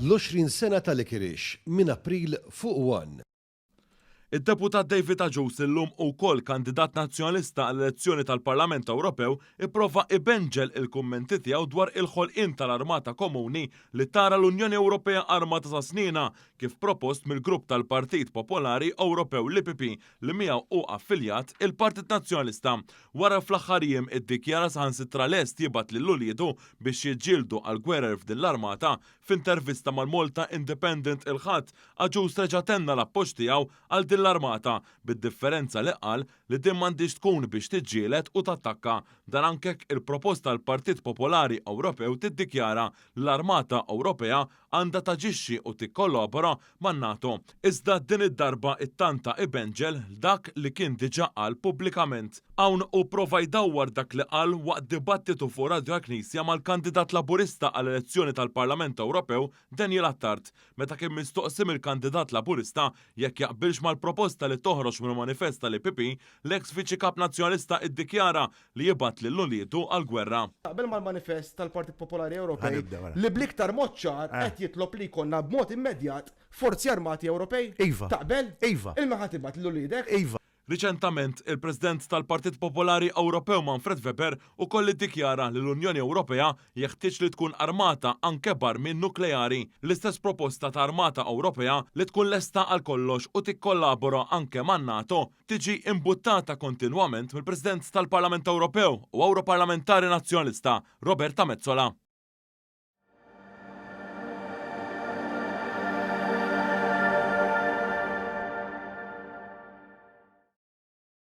L-20 sena ta' Licorice minn April fuq one. Id-Deputat David Agius illum u wkoll kandidat Nazzjonalista għall-elezzjoni tal-Parlament Ewropew ipprova ibenġel il-kummenti tiegħu dwar il-ħolqien tal-armata komuni li tara l-Unjoni Ewropea armata sa snienha kif propost mill-grupp tal-Partit Popolari Ewropew l-EPP li miegħu hu affiljat il-Partit Nazzjonalista. Wara fl-aħħar jiem iddikjara saħansitra lest jibgħat lil uliedu biex jiġġieldu għall-gwerer f'din l-armata. F'intervista mal-Malta Independent il-Ħadd, Agius reġa' tenna l-appoġġ tiegħu għal din l-armata, bid-differenza li qal li din m'għandhiex tkun biex tiġġieled u tattakka. Dan anke hekk il-proposta tal-Partit Popolari Ewropew tiddikjara li l-Armata Ewropea għandha taġixxi u tikkollabora man-NATO. Iżda din id-darba ittanta ibenġel dak li kien diġà qal pubblikament. Hawn hu prova jdawwar dak li qal waqt dibattitu fuq Radju għall-Knisja mal-kandidat Laburista għall-elezzjoni tal-Parlament Ewropew Daniel Attard meta kien mistoqsi mill-kandidat Laburista jekk jaqbilx mal-proposta li toħroġ mill-manifest tal-EPP, l-eks Viċi Kap Nazzjonalista iddikjara li jibgħat lil uliedu għall-gwerra. Taqbel mal-manifest tal-Partit Popolari Ewropej li bl-iktar mod ċar qed jitlob li jkollna b'mod immedjat Forzi Armati Ewropej? Iva. Taqbel? Iva. Il min ħa tibgħat lil uliedek? Iva. Riċentament, il-President tal-Partit Popolari Ewropew Manfred Weber ukoll iddikjara li l-Unjoni Ewropea jeħtieġ li tkun armata anke b'armi nukleari. L-istess proposta ta' armata Ewropea li tkun lesta għal kollox u tikkollabora anke man-NATO tiġi imbuttata kontinwament mill-President tal-Parlament Ewropew u Ewroparlamentari Nazzjonalista Roberta Metsola.